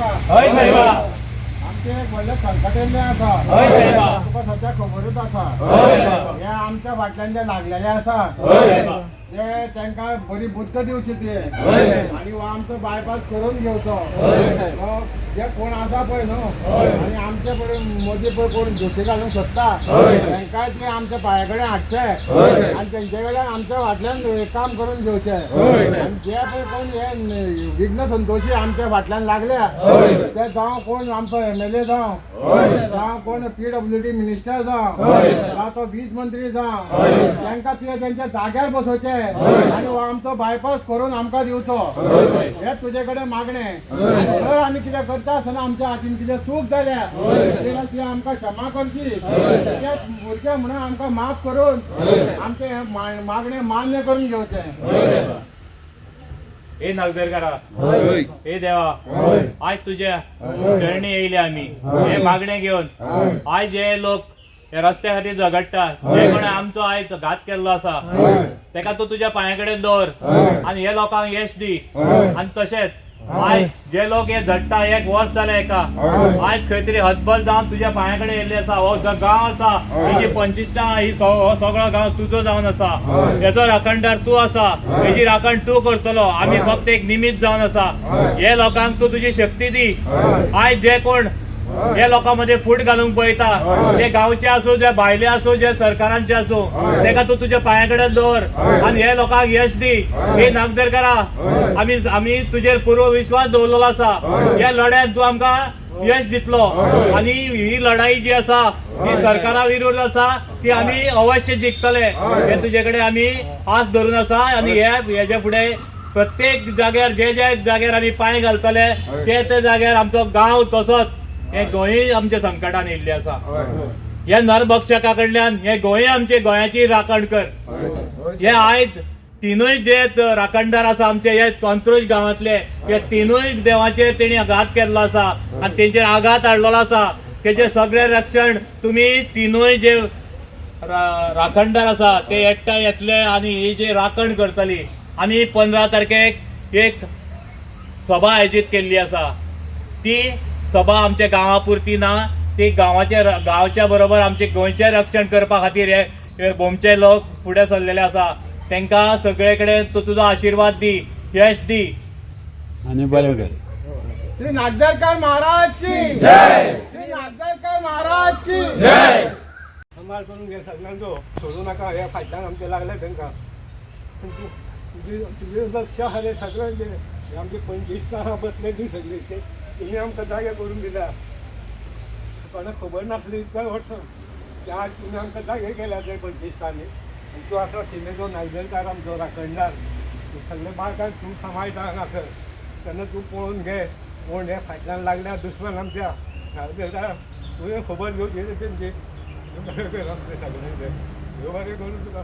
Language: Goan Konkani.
नागझरकारा. हय साहेबा. आमचें एक व्हडलें संकट येयल्लें आसा. हय साहेबा. तुका सद्या खबरूच आसा. हय साहेबा. हे आमच्या फाटल्यान जे लागलेले आसा हय साहेबा. ते तांकां बरी बुद्द दिवची ती हय साहेब. आनी हो आमचो बायपास करून घेवचो. हय साहेब. हो जे कोण आसा पळय न्हू हय. आनी आमचे पळय मदीं पळय कोण जोशी घालूंक सोदता हय. तांकांय ते आमच्या पांया कडेन हाडचे हय साहेब. आनी तेंचे कडल्यान आमच्या फाटल्यान काम करून घेवचें. हय साहेब. आनी जे पळय कोण हे विघ्न संतोशी आमच्या फाटल्यान लागल्या हय. ते जावं कोण आमचो एमएलए जावं, हय. जावं कोण पीडब्ल्यूडी मिनिस्टर जावं, हय. जावं तो वीज मंत्री जावं, हय. तांकां तुवें तेंच्या जाग्यार बसोवचें हय. आनी हो आमचो बायपास करून आमकां दिवचो. हय साहेब. हे तुजे कडेन मागणें. हय. आनी जर आमी कितें करता आसतना आमच्या हातीन कितें चूक जाल्या हय. जाल्यार ती आमकां क्षमा करची. हय. ते भुरगे म्हणून आमकां माफ करून हय. आमचें हें मागणें मान्य करून घेवचें. हय साहेबा. हे नागझरकारा, हय. हे देवा, हय. आयज तुज्या चरणी येयले आमी हे मागणें घेवन. आयज जे लोक हे रस्त्या खातीर झगडटा, जे कोणे आमचो आयज घात केल्लो आसा तेका तूं तुज्या पांया कडेन दवर आनी हे लोकांक यश दी. आनी तशेंच आयज जे लोक हे झडटा, एक वर्स जालें एका, आयज खंय तरी हतबल जावन तुज्या पांया कडेन येयल्ले आसा. हो जो गांव आसा, ही जी पंचिस्तां, ही हो सगळो गांव तुजो जावन आसा. हेजो राखणदार तूं आसा, हेजी राखण तूं करतलो. आमी फक्त एक निमित्त जावन आसा. हे लोकांक तूं तुजी शक्ती दी. आयज जे कोण हे लोकां मदीं फूट घालूंक पळयता, जे गांवचे आसूं, जे भायले आसूं, जे सरकारांचे आसूं, तेका तूं तुज्या पांया कडेन दवर आनी हे लोकांक यश दी. हे नागझरकारा, आमी आमी तुजेर पूर्व विश्वास दवरलेलो आसा. ह्या लढ्यान तूं आमकां यश दितलो आनी ही लढाई जी आसा ती सरकारा विरुद्ध आसा, ती आमी अवश्य जिखतले हे तुजे कडेन आमी आस धरून आसा. आनी हे हेजे फुडें प्रत्येक जाग्यार, जे जे जाग्यार आमी पांय घालतले ते ते जाग्यार आमचो गांव तसोच हे गोंय आमच्या संकटान येयल्लें आसा. हे नरभक्षका कडल्यान हे गोंय, आमचे गोंयाची राखण कर. हे आयज तिनूय जे राखणदार आसा आमचे, हे अंत्रुज गांवांतले, हे तिनूय देवाचेर तेणी घात केल्लो आसा आनी तेंचेर आघात हाडलेलो आसा. तेचें सगळें रक्षण तुमी तिनूय जे राखणदार आसा ते एकठांय येतले आनी ही जी राखण करतली. आमी 15 तारखेक एक सभा आयोजीत केल्ली आसा. ती सभा आमच्या गांवा पुरती ना, ती गांवाचे गांवच्या बरोबर आमचे गोंयचें रक्षण करपा खातीर हे हे भोमचे लोक फुडें सरलेले आसा. तांकां सगळे कडेन तूं तुजो आशिर्वाद दी, यश दी. आनी बरें कर. श्री नागझरकर महाराज की जय. श्री नागझरकर महाराज की जय. सांबाळ करून घे सगळ्यांचो, सोडू नाका. ह्या फाटल्यान आमचे लागले तांकां. पूण तूं तुजे तुजें लक्ष आहा रे सगळ्यांचेर. हे आमचे 25 आहा बसलेली सगळी ते तेणी आमकां जागे करून दिल्या. कोणाक खबर नासली इतल्या वर्सां की आज तुमी आमकां जागे केल्या ते 25तांनी. आनी तूं आसा शिमेचो नागझरकार, आमचो राखणदार. तूं सगळे बांकाक तूं सांबाळटा हांगासर. तेन्ना तूं पळोवन घे कोण हे फाटल्यान लागल्या दुस्मान आमच्या. नागझरकार, तुवें खबर घेवची रे तेंची. बरें कर आमचें सगळ्यांचें. देव बरें करूं तुका.